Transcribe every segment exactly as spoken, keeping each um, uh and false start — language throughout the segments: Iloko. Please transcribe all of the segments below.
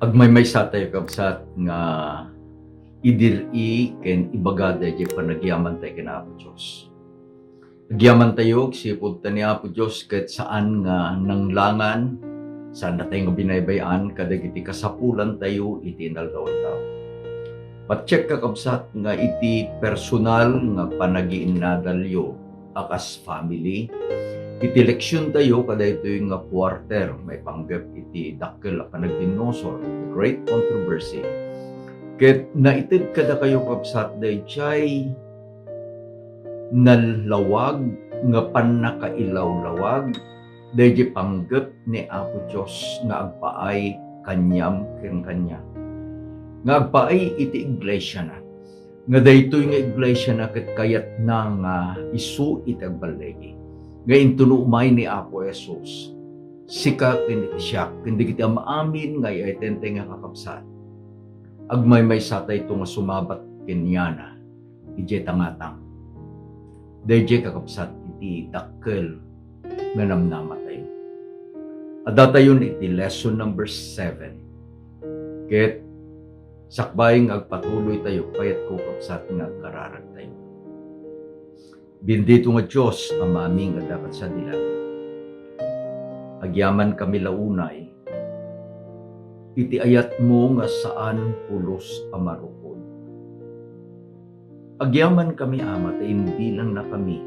Agmaymaysa tayo, kabsat, nga idir-i ken ibaga daydiay panagyaman tayo ken Apo Dios. Agyaman tayo, agsipud ta ni Apo Dios ket saan nga nanglangan, saan na tayo nga binaybay-an kadagiti kasapulan tayo iti inaldaw-aldaw. Patiek, kakabsat, nga iti personal nga panagiinnadalyo a kas family, iti leksion tayo kadaytoy nga quarter, maipanggep iti dakkel a panagbinnusor, the great controversy. Ket naited kadakayo, kabsat, daydiay nalawag nga pannakailawlawag daydiay panggep ni Apo Dios nga agpaay kaniam ken kaniak, nga agpaay iti iglesiana, nga daytoy nga iglesiana ket kayatna nga isu iti agballigi, nga intuno umay ni Apo Jesus, sika ken iti siak, ken dagiti am-amin nga ay-ayatentayo nga kakabsat. Agmaymaysa tayo nga sumabat kaniana idiay tangatang. Daydiay, kakabsat, iti dakkel nga namnama tayo. Adda tayon iti lesson number seven. Ket sakbay nga agpatuloy tayo, kayatko, kabsat, nga agkararag tayo. Bendito nga Dios, Amami nga adda kad sadi langit, agyaman kami la unay iti ayatmo nga saan pulos a marukod. Agyaman kami, Ama, ta imbilangna kami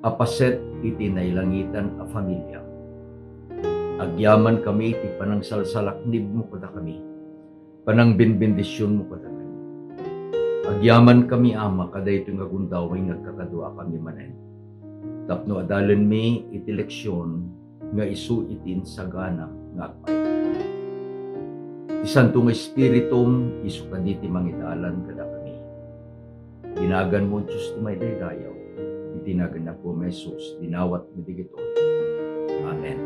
a paset iti nailangitan a familia. Agyaman kami iti panangsalsalaknibmo kadakami, panangbenbendisionmo kadakami. Agyaman kami, Ama, kadaytoy nga gundaway nga agkakaduakami manen, tapno adalenmi iti leksion nga isu iti insaganam nga agpaay. Ti Santo nga Espiritum isu kadi ti mangidalan kadakami. Ti naganmo, Dios ti maidaydayaw, iti nagan ni Apo Jesus, dinawatmi dagitoy. Amen.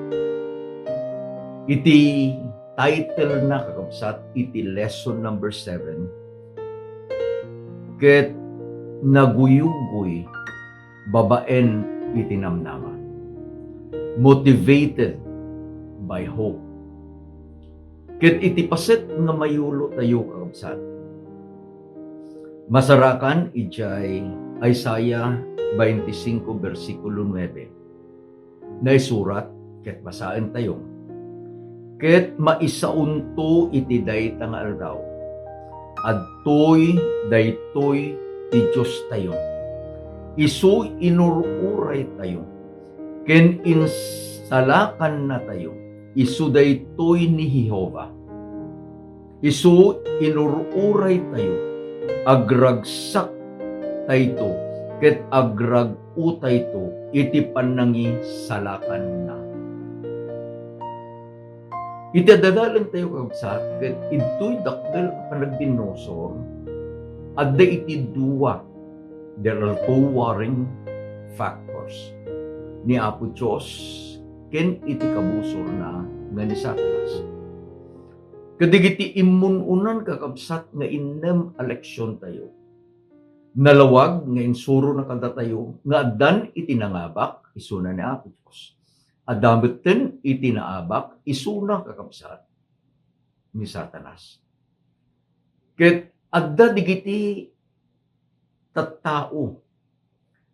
Iti title na, kakabsat, iti lesson number seven, ket naguyugoy babaen iti namnama. Motivated by hope. Ket iti paset nga mayulo tayo, kakabsat, masarakan idiay Isaiah twenty-five, bersikulo nuebe. Naisurat, ket basaen tayo. Ket maisaonto iti dayta nga aldaw. Adtoy daytoy ti Diostayo. Isu inur-uray tayo, ken insalakanna tayo. Isu daytoy ni Jehova. Isu inur-uray tayo. Agragsak tayto, ket agrag-o tayto iti panangisalakanna. Iti adadalan tayo, kabsat, ket idtoy dakkel a panagbinnusor, adda iti dua, there are two warring factors, ni Apo Dios ken iti kabusorna nga ni Satanas. Kadagiti immun-unan, kakabsat, nga innem a leksion tayo. Nalawag nga insurona kadatayo nga addan iti nangabak, isuna ni Apo Dios. Adda metten iti naabak, isuna, kakabsat, ni Satanas. Ket adda dagiti tattao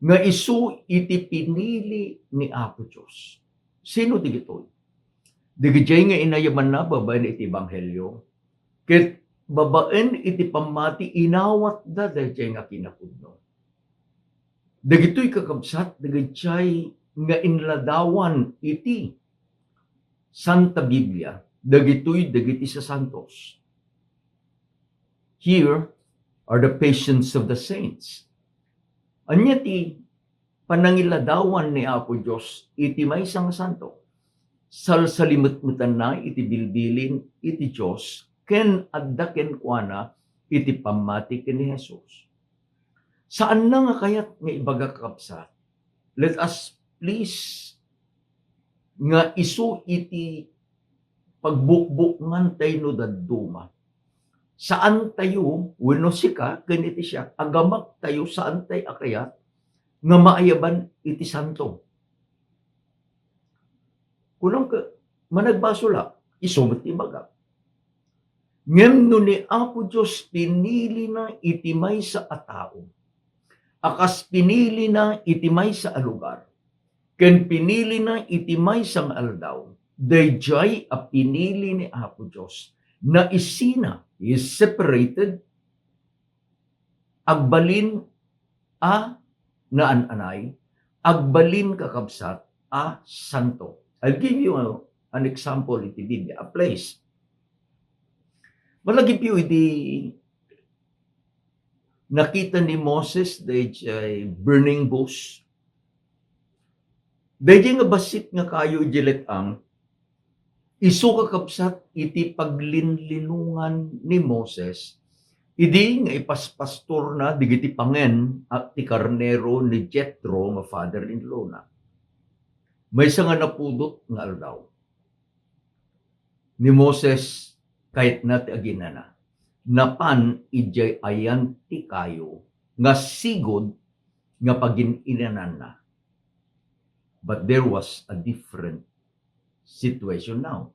nga isu iti pinili ni Apo Dios. Sino dagitoy? Dagijay nga inayamanna babaen iti ebanghelio, ket babaen iti pammati, inawatda dayjay nga kinapudno. Dagitoy, kakabsat, dagijay nga inladawan iti Santa Biblia, dagitoy dagiti sasantos. Here are the patience of the saints. Ania ti panangiladawan ni Apo Dios iti maysa nga santo? Salsalimetmetanna iti bilbilin iti Dios ken adda kenkuana iti pammati ken ni Jesus. Saanna nga kayat nga ibaga, kakabsat. Let us please nga isu iti pagbukbukngan tayo no dadduma. Saan tayo, wenno sika ken iti siak, agamak tayo, saan tayo a kayat nga maayaban iti santo. Kunam ka, managbasolak, isu met ti ibagak. Ngem no ni Apo Dios pinilina iti maysa a tao, a kas pinilina iti maysa a lugar, ken pinilina iti maysa nga aldaw, daydiay a pinili ni Apo Dios, naisina, he is separated, agbalin a naan-anay, agbalin, kakabsat, a santo. I'll give you a, an example iti Biblia, a place. Malagipyo iti nakita ni Moses daydiay burning bush. Daydiay nga bassit nga kayo iti let-ang, isu, kakabsat, iti paglinlinungan ni Moses idi nga ipaspastorna dagiti pangen a ti karnero ni Jetro nga father-in-law-na. Maysa nga napudot nga aldaw, ni Moses kayatna ti aginana. Napan idiay ayan ti kayo nga sigud nga pagin-inananna. But there was a different situation now.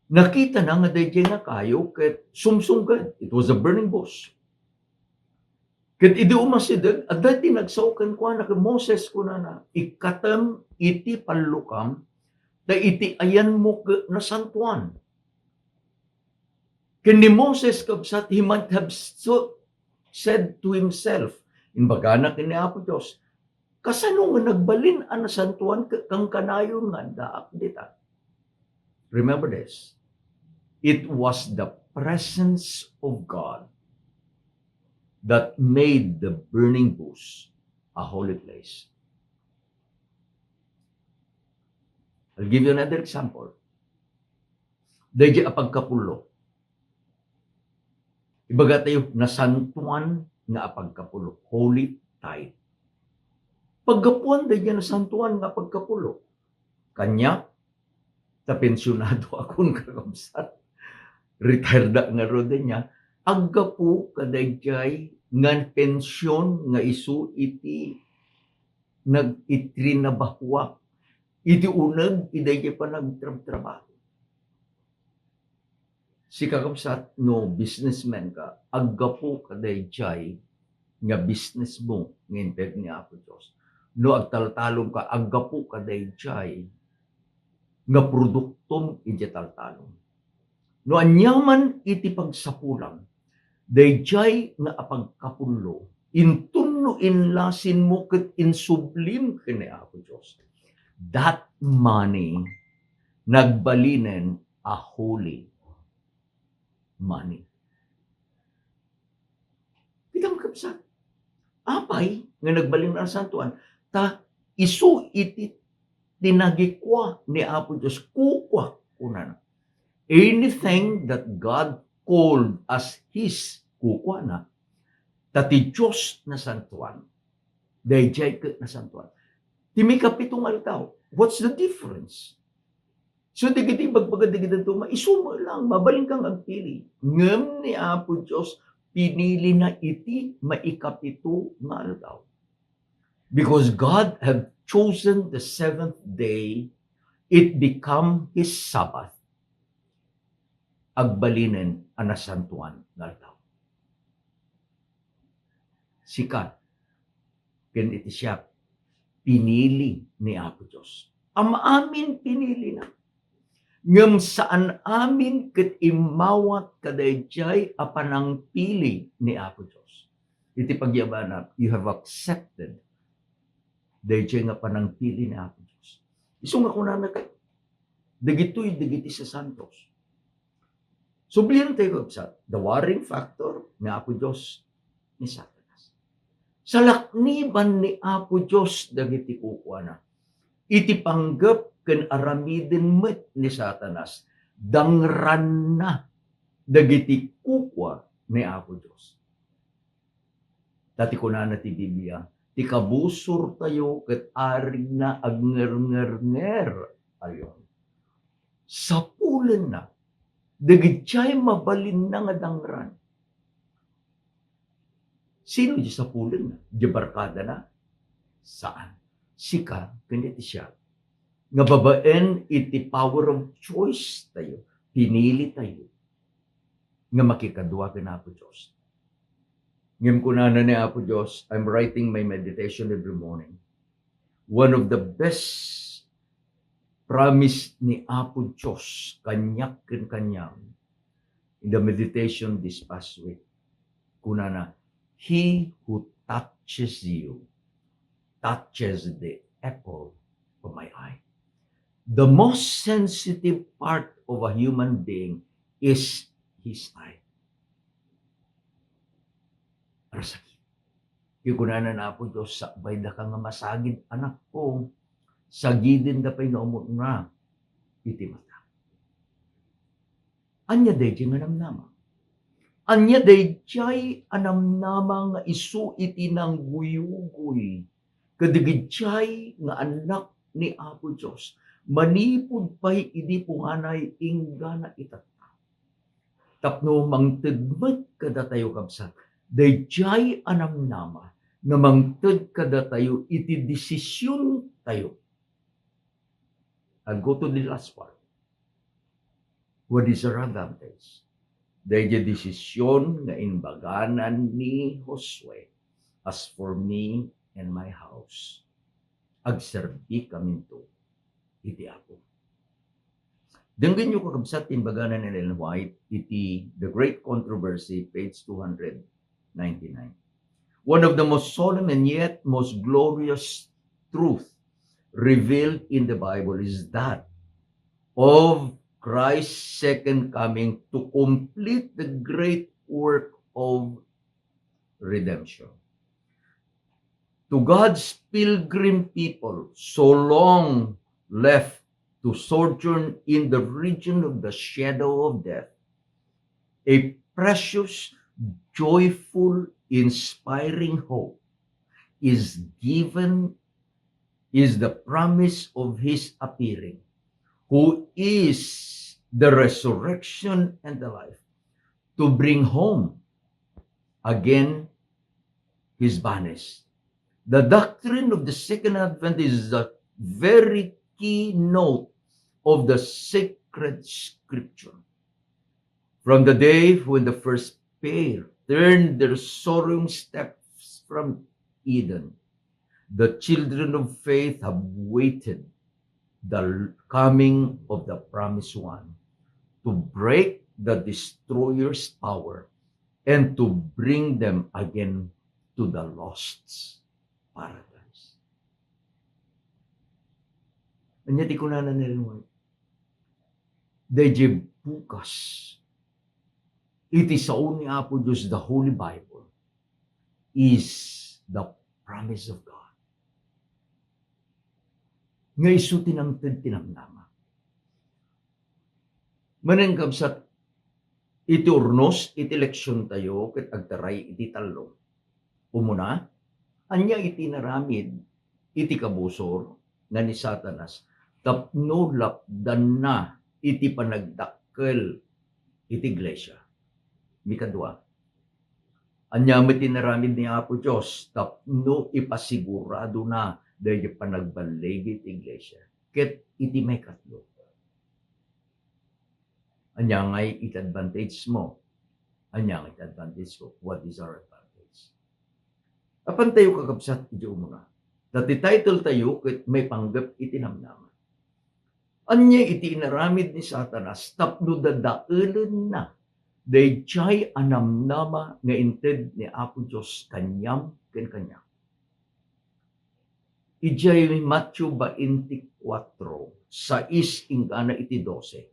Nakitana nga daydiay nga kayo ket sumsumged. It was a burning bush. Ket idi umasideg, adda ti nagsao kenkuana ken Moses, kunana, "Ikkatem iti pallukam, ta iti ayanmo ket nasantoan." Ken ni Moses, kabsat, he might have so-, said to himself, imbagana ken ni Apo Dios, "Kasano nga nagbalin a nasantoan ket kankanayon nga addaak dita?" Remember this. It was the presence of God that made the burning bush a holy place. I'll give you another example. Daydiay a pagkapullo. Ibaga tayo, nasantoan nga a pagkapullo, holy tithe. Paggapuan daydiay nasantoan nga a pagkapullo. Kaniak, ta pensionado akon, kakabsat. Retired ak ngarud ania. Aggapu kadaydiay nga pension nga isu iti nag-, itrinabahoak iti uneg iti daydiay panagtrabtrabaho. Sika, kabsat, no businessman ka, aggapu kadaydiay nga business mo nga inted ni Apo Dios. No agtaltalon ka, aggapu kadaydiay nga produktom iti taltalon. No aniaman iti pagsapulam, daydiay nga a pagkapullo, inton no inlasinmo ket insublim ken ni Apo Dios, that money nagbalinen a holy money. Kitam, kabsat, apay nga nagbalin a nasantoan? Ta isu iti tinagikua ni Apo Dios, kukua, kunana. Anything that God called as His, kukuana. Ta ti Dios nasantoan. Daydiay ket nasantoan. Ti mikapito nga aldaw, what's the difference? So, dagiti ibagbaga dagiti dadduma, isu met lang, mabalinka nga agpili. Ngem ni Apo Dios, pinilina iti maikapito nga aldaw. Because God have chosen the seventh day, it become His Sabbath. Agbalinen a nasantoan nga aldaw. Sika ken iti siak, pinili ni Apo Dios. Am-amin pinilina. Ngem saan amin ket immawat kadaydiay a panangpili ni Apo Dios. Iti pagyabana, you have accepted daydiay nga panangpili ni Apo Dios. Isu nga kunana ket, dagitoy dagiti sasantos. Sublian tayo, kabsat, the warring factor ni Apo Dios, ni Satanas. Salakniban ni Apo Dios dagiti kukuana. Iti panggep ken aramiden met ni Satanas, dangranna dagiti kukua ni Apo Dios. Ta ti kunana ti Biblia, ti kabusortayo ket arigna agnerngernger ayon. Sapulenna, dagiti mabalinna nga dangran. Sino di sapulenna? Di barkadana? Saan. Sika ken iti siak. Nga babaen iti power of choice tayo, pinili tayo. nga makikadua ken Apo Dios. Ngem kunana ni Apo Dios, "I'm writing my meditation every morning." One of the best promise ni Apo Dios kaniak ken kaniam in the meditation this past week. Kunana, "He who touches you touches the apple of my eye." The most sensitive part of a human being is his eye. Arasakit. Iti kunana ni Apo Dios, "Sakbay daka nga masagid, anakko, sagidenda pay no umuna iti mata." Ania daydiay nga namnama? Ania daydiay a namnama nga isu iti nangguyugoy kadagiti nga annak ni Apo Dios, manipud pay idi punganay inggana itatta? Tapno mangted met kadatayo, kabsat, daydiay a namnama nga mangted kadatayo iti desisiontayo. I'll go to the last part. What is our advantage? Daydiay desisyon nga imbagana ni Josue, "As for me and my house, agserbikaminto iti Apo." Denggenyo, kakabsat, ti imbagana ni Ellen White iti The Great Controversy, page two hundred ninety-nine. One of the most solemn and yet most glorious truth revealed in the Bible is that of Christ's second coming to complete the great work of redemption. To God's pilgrim people, so long left to sojourn in the region of the shadow of death, a precious, joyful, inspiring hope is given, is the promise of his appearing, who is the resurrection and the life, to bring home again his banished. The doctrine of the second advent is the very keynote of the sacred scripture. From the day when the first pair turned their sorrowing steps from Eden, the children of faith have waited the coming of the promised one to break the destroyer's power and to bring them again to the lost paradise. Ania ti kunana ni Ellen White? Daydiay bukas iti sao ni Apo Dios, the Holy Bible, is the promise of God. Nga isu ti nangted ti namnama. Manen, kabsat, iti urnos iti leksiontayo ket agtaray iti tallo. Umuna, ania iti inaramid iti kabusor nga ni Satanas tapno lapdanna iti panagdakkel iti iglesia? Mikadua, ania met ti inaramid ni Apo Dios tapno ipasiguradona daydi panagballigi iti iglesia ket iti maikatlo? Ania ngay iti advantage mo? Ania ngay iti advantage ko? What is our advantage? Apantayo, kakabsat, iti umuna. Ta ti title tayo ket maipanggep iti namnama. Ania iti inaramid ni Satanas tapno dadaelenna daydiay a namnama nga inted ni Apo Dios kaniam ken kaniak? Idiay Mateo twenty-four, sais inggana iti dose.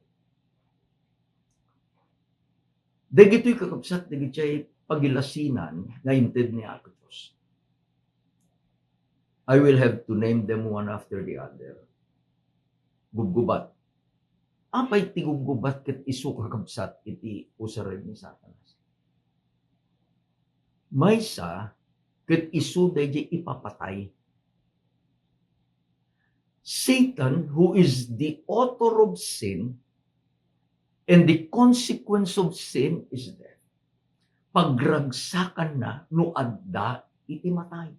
Dagitoy, kakabsat, dagitoy pagilasinan nga inted ni Apo Dios. I will have to name them one after the other. Gubgubat. Apay ti gubgubat ket isu, kakabsat, iti usaren ni Satanas? Maysa ket isu daydiay ipapatay. Satan, who is the author of sin, and the consequence of sin is death. Pagragsakanna no adda iti matay.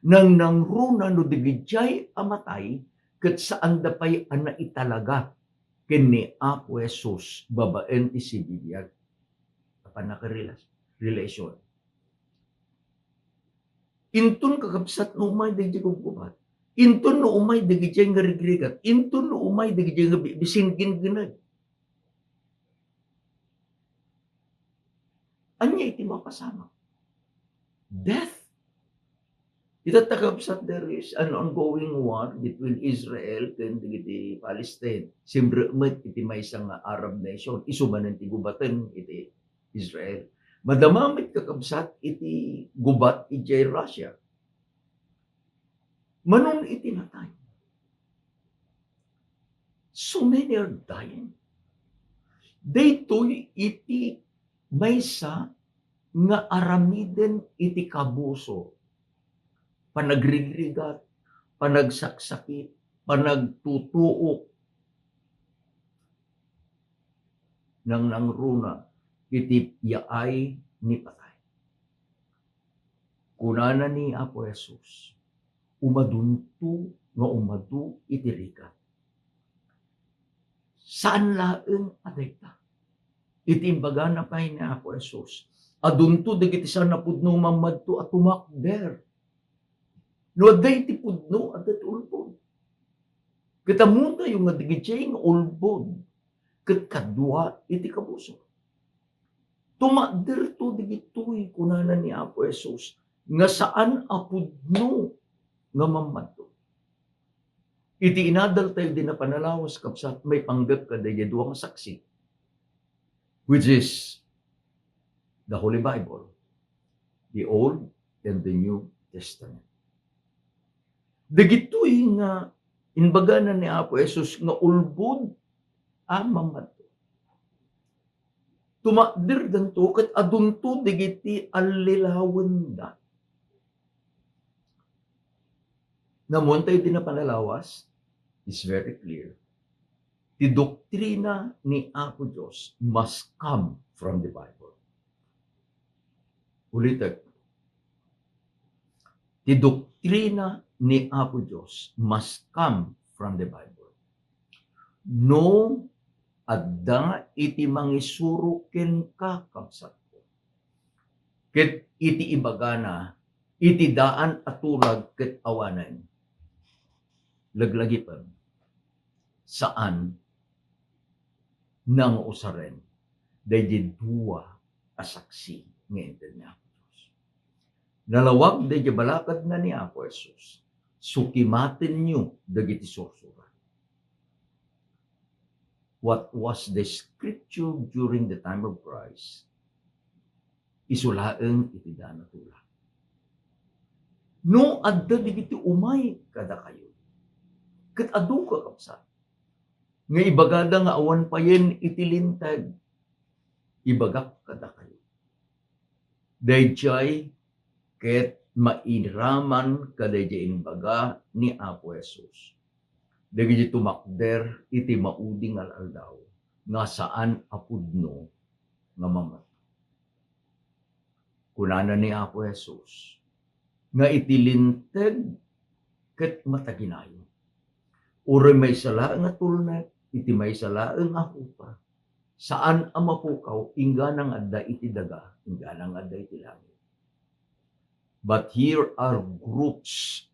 Nangnangruna no dagijay a matay ket saanda pay a naitalaga ken ni Apo Jesus babaen ti sibibiag. pannakarelas-, relasyon. Inton, kakabsat, no umay dagiti gubgubat, inton no umay dagiti nga rigrigat, inton no umay dagiti nga bi-, bisin gingginag, ania iti mapasamak? Death. Ita, kakabsat, there is an ongoing war between Israel ken dagiti Palestine. Simre met iti maysa nga Arab nation. Isu manen ti gubaten iti Israel. Madama met, kakabsat, iti gubat idiay Russia. Manon iti natay, so many are dying. Daytoy iti maysa nga aramiden iti kabuso, panagrigrigat, panagsaksakit, panagtutuok, nangnangruna iti yaay ni patay. Kunana ni Apo Jesus, umadunto nga umadu iti rigat. Saan laeng a dayta. Iti imbagana pay ni Apo Jesus, adunto dagiti saan a pudno nga mammadto a tumakder. No adda iti pudno, adda ti ulbod. Ket ammotayo nga dagiti nga ulbod ket kadua iti kabuso. Tumakderto dagitoy, kunana ni Apo Jesus, nga saan a pudno nga mammadto. Iti inadaltayo dina panalawas, kabsat, maipanggep kadaydiay dua nga saksi, which is the Holy Bible, the Old and the New Testament. Dagitoy nga imbagana ni Apo Jesus nga ulbod a mammadto. Tumakderdanto ket adunto dagiti allilawenda. Ammotayo dina panalawas, is very clear. Ti doktrina ni Apo Dios must come from the Bible. Ulitek, ti doktrina ni Apo Dios must come from the Bible. No adda iti mangisuro kenka, kabsatko, ket iti ibagana iti daan a tulag ket awanen, laglagipen, saan nga usaren daydi dua a saksi nga inted ni Apo Dios. Nalawag daydi balakadna ni Apo Jesus, sukimatenyo dagiti sursura. What was the scripture during the time of Christ? Isu laeng iti daan a tulag. No adda dagiti umay kadakayo, ket adu, kakabsat, nga ibagada nga awan payen iti linteg, ibagak kadakayo, daydiay ket mairaman kadaydiay imbaga ni Apo Jesus dagiti tumakder iti maudi nga al-aldaw nga saan a pudno nga mammadto. Kunana ni Apo Jesus nga iti linteg ket mataginayo. Uray maysa laeng a tulnek iti maysa laeng a hupa, saan a mapukaw inggana nga adda iti daga, inggana nga adda iti langit. But here are groups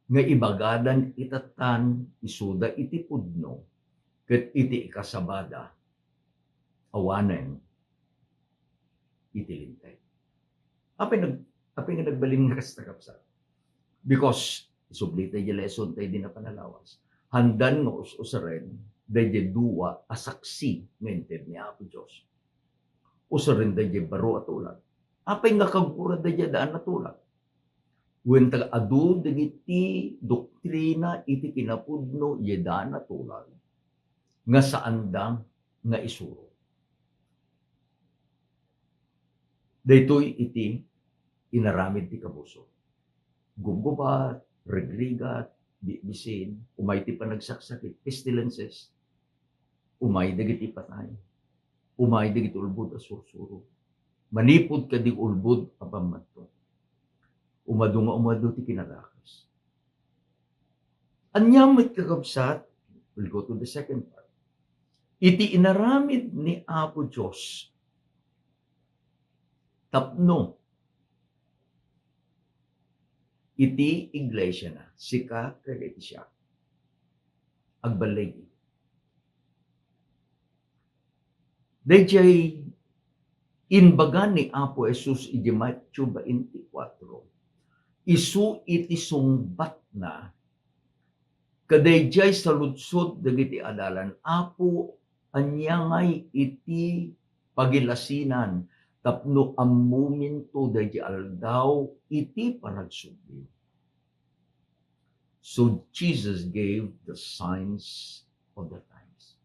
nga ibagadan ita tan isuda iti pudno ket iti ikasabada awanen iti linteg. Apay nag-, apay nga nagbalin nga kasta, kabsat? Because, isubli tayo di lesson tayo di napanalawas. Handan nga us-usaren, daydi dua a saksi nga inted ni Apo Dios. Usaren daydi baro a tulag. Apay nga kagura daydi daan a tulag? Wen ta adu dagiti doktrina iti kinapudno iti daan a tulag nga saanda nga isuro. Daytoy iti inaramid ti kabuso. Gubgubat, rigrigat, bibisin, umay ti panagsaksakit, pestilences, umay dagiti patay, umay dagiti ulbod a sursuro. Manipud kadi ulbod a pammadto, umadu nga umadu ti kinadakes. Ania met, kakabsat? We'll go to the second part. Iti inaramid ni Apo Dios Tapno iti iglesia na, sika ken iti siak, agballig. Daydiay imbaga ni Apo Jesus iti Mateo twenty-four, isu iti sungbatna kadaydiay saludsod dagiti adalan, Apo, ania ngay iti pagilasinan tapno ammominto daydiay aldaw iti panagsubli? So Jesus gave the signs of the times.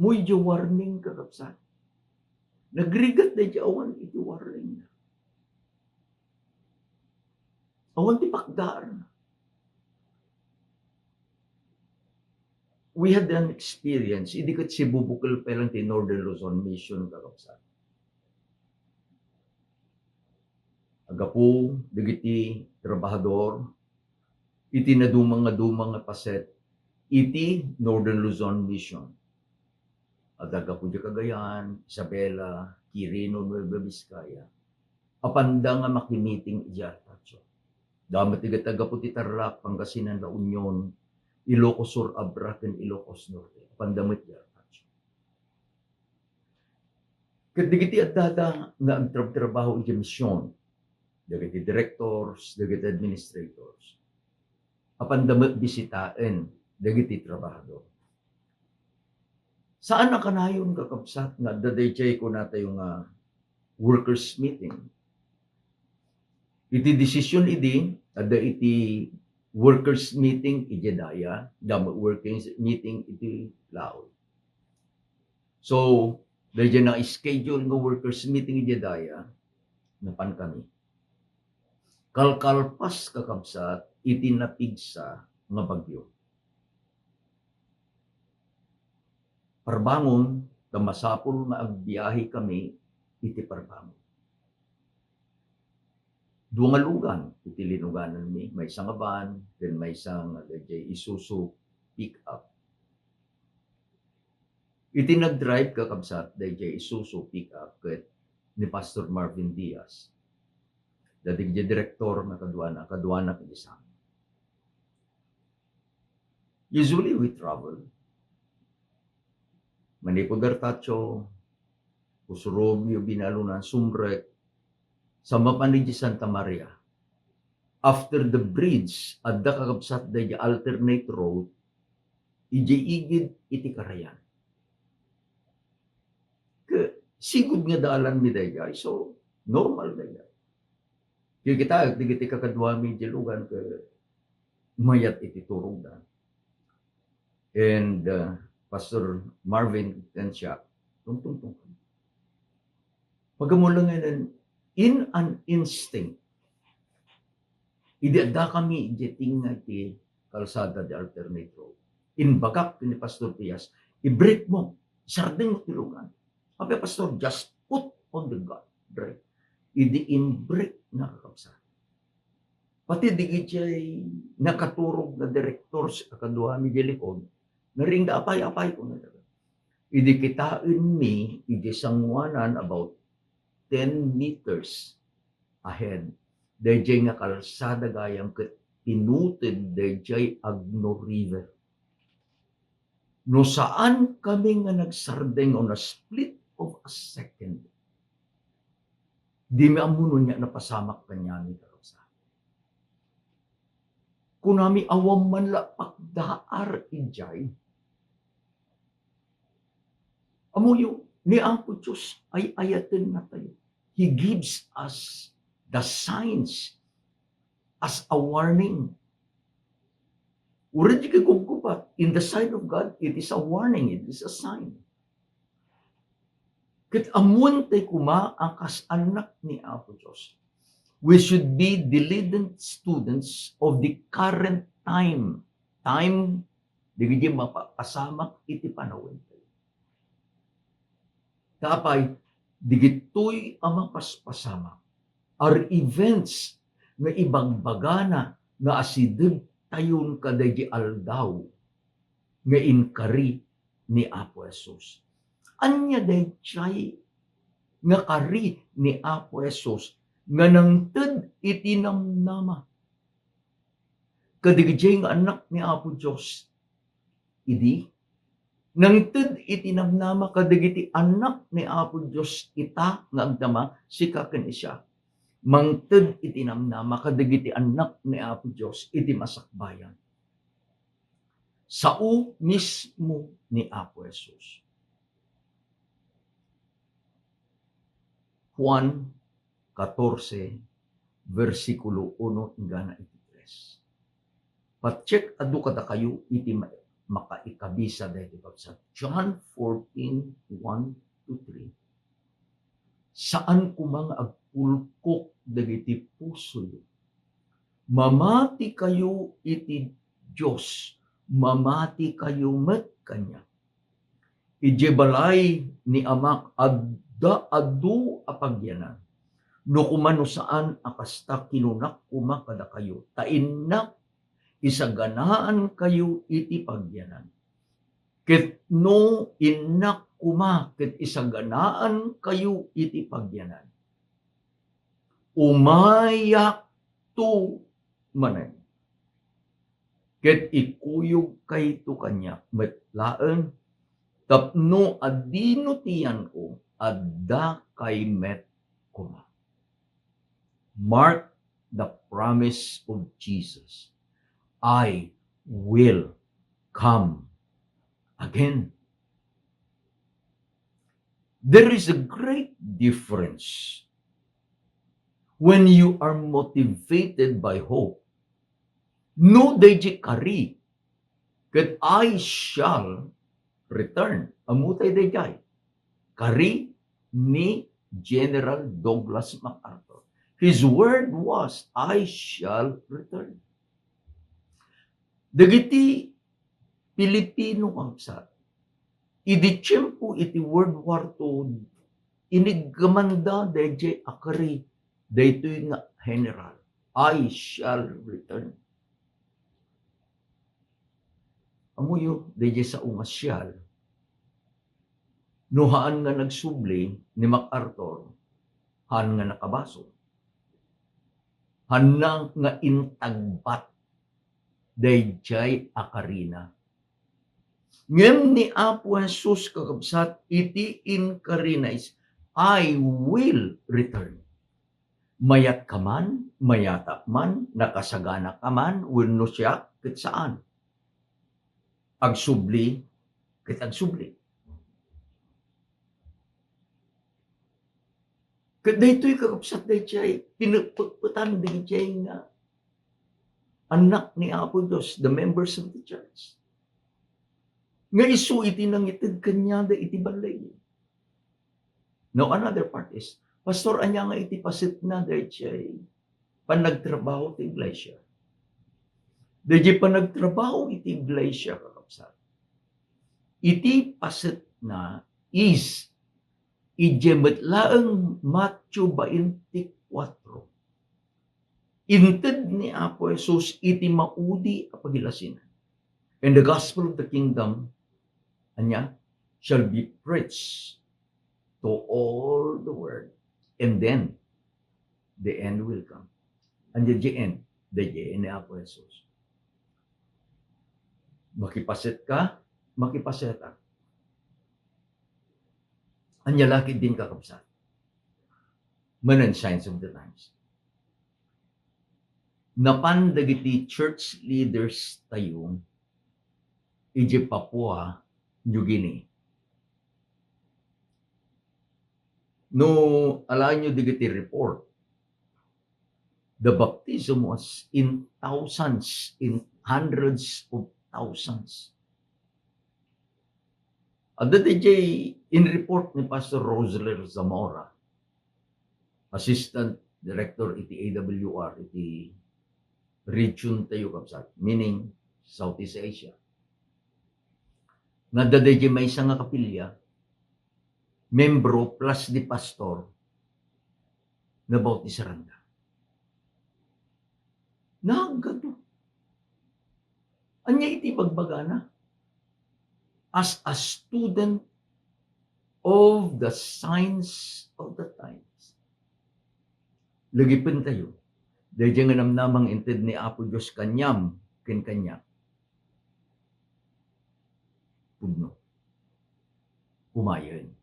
Mo idiay warning, kakabsat. Nagrigat daydiay awan iti warning na. Awan ti pakdaan. We had an experience, idi ket sibubukel pa lang ti Northern Luzon Mission, kakabsat. Aggapu dagiti trabahador iti naduma nga duma nga paset iti Northern Luzon Mission. Adda aggapu di Cagayan, Isabela, Quirino, Nueva Vizcaya. Apanda nga makimiting iti Artacho. Damo ti aggapu ti Tarlac, Pangasinan, La Union, Ilocos Sur, Abra, ken Ilocos Norte. Apanda met iti Artacho. Ket dagiti addada nga agtrabtrabaho iti mision, dagiti directors, dagiti administrators, apanda met bisitaen dagiti trabahador. Saan a kanayon, kakabsat, nga adda daydiay kunatayo nga workers meeting. Iti decision idi, adda iti workers meeting iti daya, adda workers meeting iti laod. So, daydiay na-schedule nga workers meeting iti daya, napan kami. Kalkalpas, kakabsat, iti napigsa nga bagyo. Parbangon, ta masapul nga agbiahe kami iti Parbangon. Dua nga lugan iti linugananmi, maysa nga van, ken maysa nga daydiay Isuzu pickup. Iti nagdrive, kakabsat, daydiay Isuzu pickup ket ni Pastor Marvin Diaz. Dagiti direktor nga kaduana, kaduana ket isang. Usually we travel. Manipud Artacho, Usurobio, Binalunan, Sumrek, sa mapan iti Santa Maria. After the bridge, adda, kakabsat, daydiay alternate road, idiay igid iti karayan. Ke-, sigud nga dalan mi daydiay, so normal daydiay. Kikita, dagiti kakaduami idiay lugan, ke-, mayat iti turogda. And, uh, Pastor Marvin and siak, tungtungtong kami. Pagamulangan in an instinct. Idi adda kami, idiay tinga iti kalsada di alternate road. Imbagak ni Pastor Pias, "I-brake mo, isardeng mo ti lugan." Apay, Pastor, just put on the gas brake. Idi in-brake na, kakabsat. Pati dagiti nakaturog nga directors a kaduami di likod, naringda, "Apay, apay," kunada. Idi kitaenmi, idi sanguanan about ten meters ahead, daydiay nga kalsada gayam ket pinuted daydiay Agno River. No saan kami nga nagsardeng on a split of a second, dimi ammo no ania napasamak kaniami, kakabsat. Kunami, awan man la pakdaar idiay. Ammoyo, ni Apo Dios ay-ayaten natayo. He gives us the signs as a warning. Uray di kagubgubat, in the sight of God, it is a warning, it is a sign. Ket ammoentayo koma a kas annak ni Apo Dios, we should be diligent students of the current time. Time, dagiti mapapasamak iti panawentayo. Ta apay, dagitoy a mapaspasamak are events nga ibagbagana nga asidegtayon kadaydi aldaw nga inkari ni Apo Jesus. Ania daydiay nga kari ni Apo Jesus nga nangted iti namnama kadagiti nga annak ni Apo Dios idi, nangted iti namnama kadagiti annak ni Apo Dios ita nga agdama, sika ken siak. Mangted iti namnama kadagiti annak ni Apo Dios iti masakbayan. Sao mismo ni Apo Jesus. Juan katorse, bersikulo uno inggana iti tres. Patiek adu kadakayo iti ma-, makaikabisa daytoy, kabsat. John fourteen, one to three. Saan koma nga agpulkok dagiti pusoyo. Mamati kayo iti Dios, mamati kayo met kaniak. Idiay balay ni Amak adda adu a pagyanan. No koma no saan a kasta, kinunak koma kadakayo, ta innak isaganaan kayo iti pagyanan. Ket no innak koma ket isaganaan kayo iti pagyanan, umayakto manen. Ket ikuyogkayto kaniak met laeng, tapno adino ti yanko, addakay met koma. Mark the promise of Jesus, "I will come again." There is a great difference when you are motivated by hope. No, dayjay kari ket "I shall return." Ammotay dayjay. Kari ni General Douglas MacArthur. His word was, "I shall return." Dagiti Pilipino, kabsat, idi tiempo iti World War Two, iniggamanda dayjay a kari daytoy nga general, "I shall return." Ammoyo, dayjay sao nga "shall", no haan nga nagsubli ni MacArthur, haan nga nakabasol. Haanna nga intagbat dayjay a karina. Ngem ni Apo Jesus, kakabsat, iti inkarina is, "I will return." Mayat ka man, mayatak man, nakasagana ka man, wenno siak, ket saan. Agsubli ket agsubli. Ket daytoy, kakabsat, dayjay pineppetan dayjay nga annak ni Apo Dios, the members of the church, nga isu iti nangited kaniada iti balay. Now, another part is, "Pastor, ania nga iti pasetna dayjay panagtrabaho ti iglesia?" Dayjay panagtrabaho iti iglesia, kakabsat, iti pasetna is idiay met laeng Mateo twenty-four. Inted ni Apo Jesus iti maudi a pagilasinan. "And the gospel of the kingdom," ania, "shall be preached to all the world, and then the end will come." Ania diay end? Dayjay ni Apo Jesus. Makipaset ka, makipasetak. Ania la ketdin, kakabsat? Manen signs of the times. Napan dagiti church leaders tayo idiay Papua New Guinea. No alaenyo dagiti report, the baptism was in thousands, in hundreds of thousands. Adda dayjay in-report ni Pastor Rosler Zamora, Assistant Director iti A W R, iti region tayo, kabsat, meaning Southeast Asia, nga adda dayjay maysa nga kapilya, membro plus di pastor, nabautisaranda. Nagadu. Ania iti bagbagana? As a student of the signs of the times. Lagipentayo, daydiay nga namnamang inted ni Apo Dios kaniam ken kaniak. Pudno. Kumayen.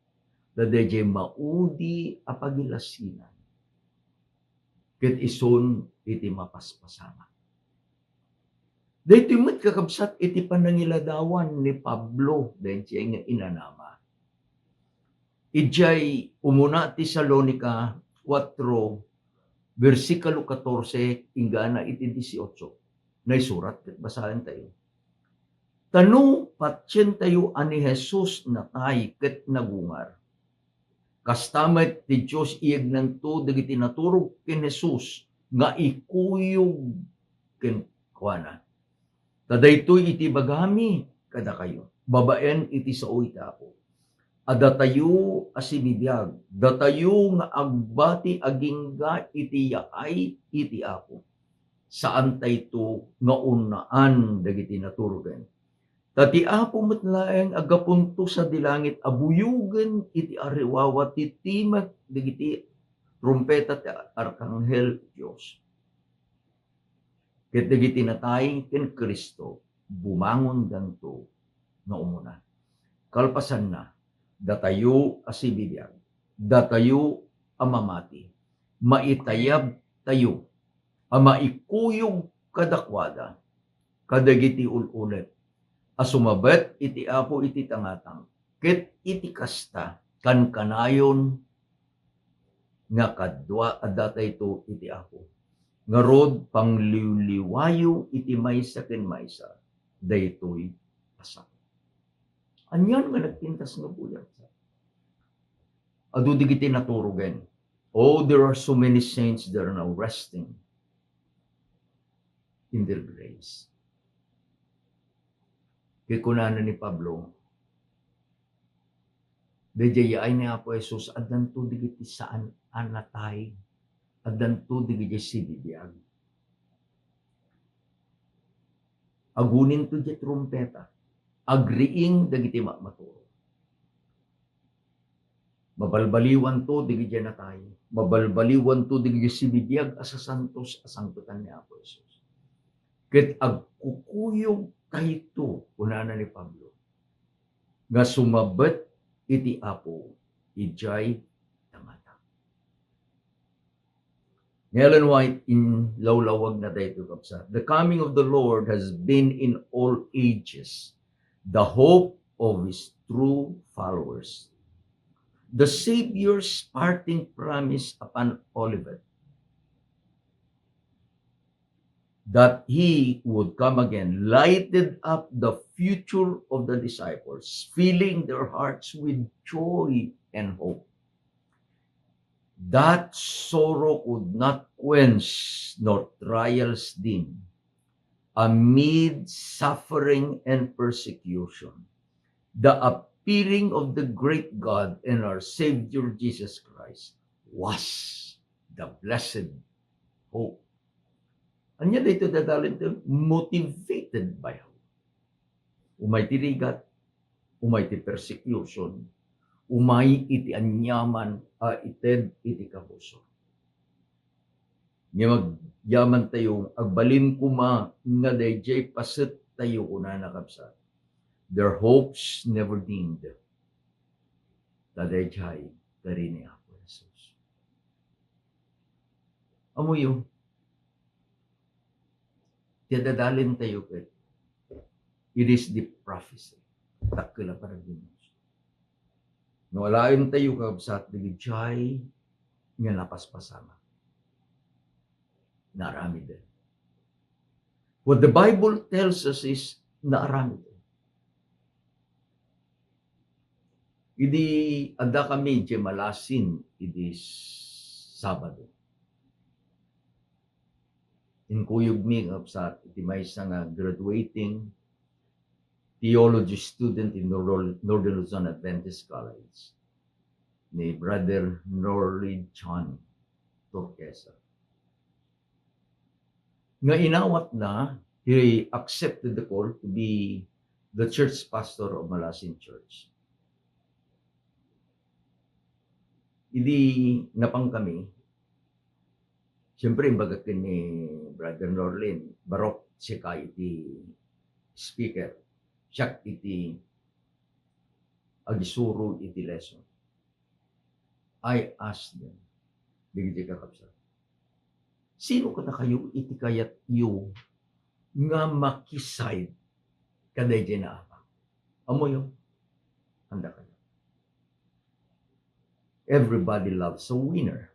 Daydiay maudi a pagilasinan. Ket isun iti mapaspasamak. Daytoy met, kakabsat, iti panangiladawan ni Pablo, daydiay nga inanama. Idiay umuna Tesalonica kuatro, bersikulo katorse, inggana iti dieciocho. Naisurat ket basaentayo. Ta no patientayo a ni Jesus natay ket nagungar, kasta met ti Dios iyegnanto dagiti naturog ken Jesus nga ikuyog kenkuana. Ta daytoy iti ibagami kadakayo, babaen iti sao iti Apo, a datayo a sibibiag, datayo nga agbati agingga iti yaay iti Apo, saantayto nga unnaan dagiti naturogen. Ta ti Apo met laeng a gapunto sadi langit a buyogen iti ariwawa ti timek dagiti trumpeta ti arkanghel Dios. Ket dagiti natay ken Cristo, bumangondanto nga umuna. Kalpasanna, datayo a sibibiag, datayo a mamati, maitayabtayo a maikuyog kadakuada, kadagiti ul-ulet a sumabet iti Apo iti tangatang, ket iti kasta, kankanayon nga kadua a datayto iti Apo. Ngarud, pangliwliwayo iti maysa ken maysa daytoy a sakit. Anian nga nagpintas nga buyat? Adu dagiti naturogen. Oh, there are so many saints that are now resting in their graves. Kay kunana ni Pablo, daydiay yaay ni Apo Jesus, addanto dagiti saan a natay, addanto dagiti sibibiag. Aguninto diay trumpeta, agriing dagiti mammaturo. Mabalbaliwanto dagiti natay, mabalbaliwanto dagiti sibibiag a sasantos a sangpetan ni Apo Jesus. Ket agkukuyogtayto, kunana ni Pablo, nga sumabet iti Apo idiay tangatang. Ni Ellen White, inlawlawagna daytoy, kabsat, "The coming of the Lord has been in all ages the hope of his true followers. The Savior's parting promise upon Olivet, that he would come again, lighted up the future of the disciples, filling their hearts with joy and hope that sorrow could not quench, nor trials dim. Amid suffering and persecution, the appearing of the great God and our Savior Jesus Christ was the blessed hope." Ania daytoy dadalen ti motivated by hope? Umay ti rigat, umay ti persecution, umay iti aniaman a ited iti kabusor. Nga agyamantayo, agbalin koma nga daydiay pasettayo, kunana, kabsat, their hopes never dimmed. Ta daydiay kari ni Apo Jesus. Ammoyo, ti dadalentayo ket, it is the prophecy. Dakkel a panagbigbigsa. No alaentayo, kabsat, dagiti nga napaspasamak, naaramiden. What the Bible tells us is, naaramiden. Idi adda kami idiay Malasin idi Sabado, inkuyogmi, kabsat, iti maysa nga graduating theology student in Nor-, Northern Luzon Adventist College, ni Brother Norley John Turquesa, nga inawatna, he accepted the call to be the church pastor of Malasin Church. Idi napangkami, siyempre, imbagak ken ni Brother Norlin, "Barok, sika iti speaker, siak iti agisuro iti lesson." I asked them, dagiti kakabsat, "Sino kadakayo iti kayatyo nga makiside kadaydiay naapa?" Ammoyo? Andakayo. Everybody loves a winner.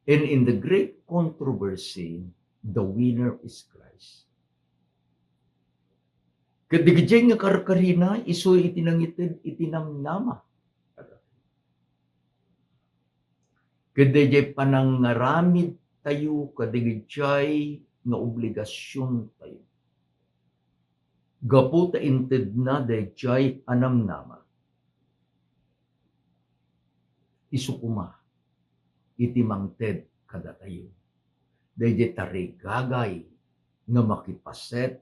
And in the great controversy, the winner is Christ. Ket dagiti nga karkarina, isu iti nangited iti namnama. Ket daydiay panangaramidtayo kadagiti nga obligasiontayo. Gapu ta intedna daydiay a namnama, isu koma iti mangted kadatayo daydiay tarigagay nga makipaset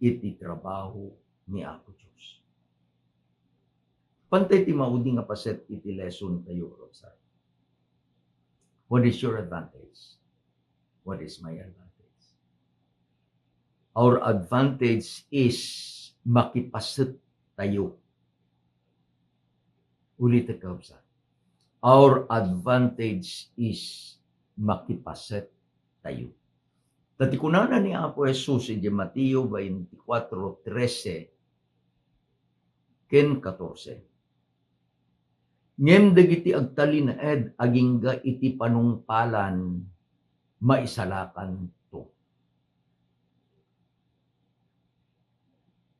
iti trabaho ni Apo Dios. Pantay ti maudi nga paset iti lesson tayo, Rosa. What is your advantage? What is my advantage? Our advantage is makipaset tayo. Ulitek, kabsat. Our advantage is makipaset tayo. Ta ti kunana ni Apo Jesus iti Mateo twenty-four trese ken katorse, "Ngem dagiti agtalinaed agingga iti panungpalan, maisalakanto."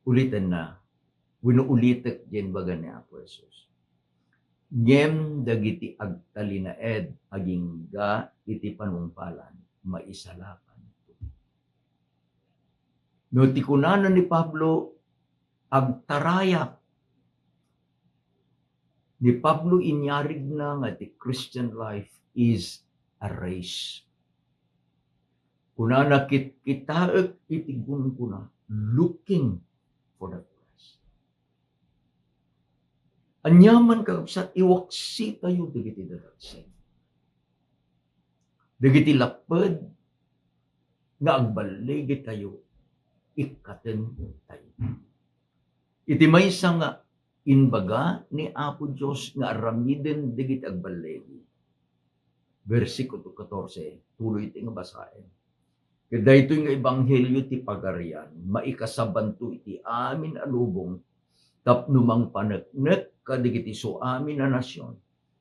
Ulitenna, wenno ulitek diay imbaga ni Apo Jesus. "Ngem dagiti agtalinaed agingga iti panungpalan, maisalakanto." No ti kunana ni Pablo, agtarayak. Ni Pablo, inyarigna nga ti Christian life is a race. Kunana, "Kitkitaek iti gunguna, looking for the prize." Aniaman, kakabsat, iwaksitayo dagiti dadagsen. Dagiti lapped nga agballigitayo, ikkatentayo. Iti maysa nga imbaga ni Apo Dios nga aramiden dagiti agballigi. Bersikulo katorse, tuloy ti nga basaen. Ket daytoy nga ebanghelio ti Pagarian, maikasabanto iti amin a lubong tapno mangpaneknek kadagiti suamin a nasion,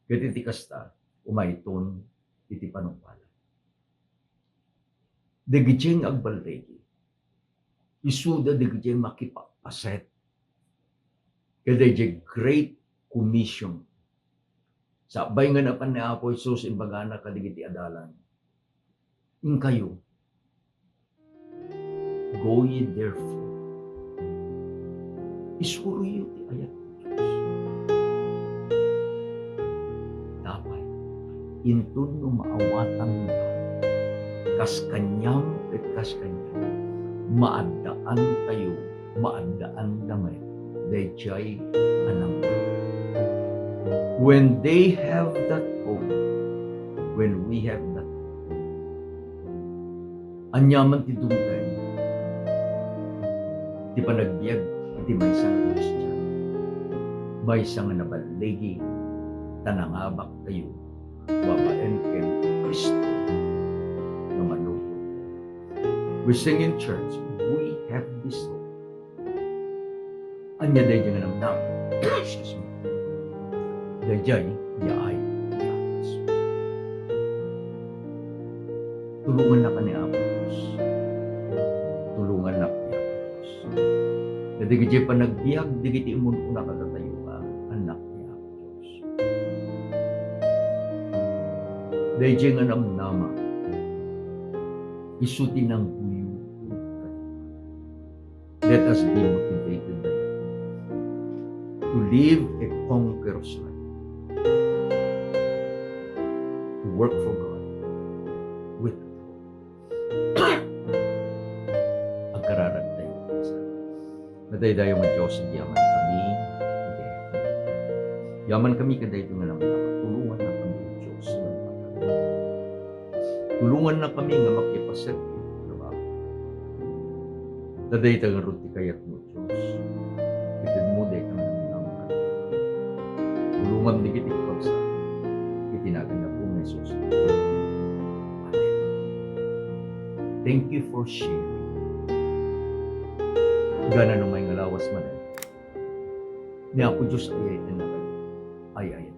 ket iti kasta, umayton iti panungpalan. Dagiti nga agballigi, isuda dagiti makipapaset kadaydiay Great Commission. Sakbay nga napan ni Apo Jesus, imbagana kadagiti adalan, "Inkayo, go ye therefore." Isuroyo ti ayat ti Dios. Dapat, inton no maawatan kas kaniam ket kas kaniam, maaddaantayo, maaddaanda met daydiay a namnama. When they have that hope, when we have that hope, aniaman ti dumteng ti panagbiag iti maysa nga Kristiano, maysa nga naballigi ta nangabaktayo babaen ken Cristo nga manugotyo. We sing in church, "We have this hope." Ania daydiay nga namnama? Excuse me. Daydiay, yaay. Tulongannak ni Apo Dios. Tulongannak ni Apo Dios. Dagiti panagbiag dagiti immun-una kadatayo nga annak ni Apo Dios. Daydiay nga namnama, isu ti nangbuybuy. Let us be motivated by that. To live a conqueror's life. To work for God with the Lord. Agkararag tayo. Mataydayo nga Dios, iti Amankami iti heaven. Yaman kami kadaytoy nga namnama, tulonganna kami, Dios, nga makatulong. Tulonganna kami nga makipaserbi iti trabaho. Ta dayta ngarud ti kayatmo, Dios. Itedmo dayta nga namnama. Tulongam dagiti kabsat. Iti nagan ni Apo nga Jesus. Amen. Thank you for sharing. Gana no may nga lawas manen, ni Apo Dios ay ay ay ay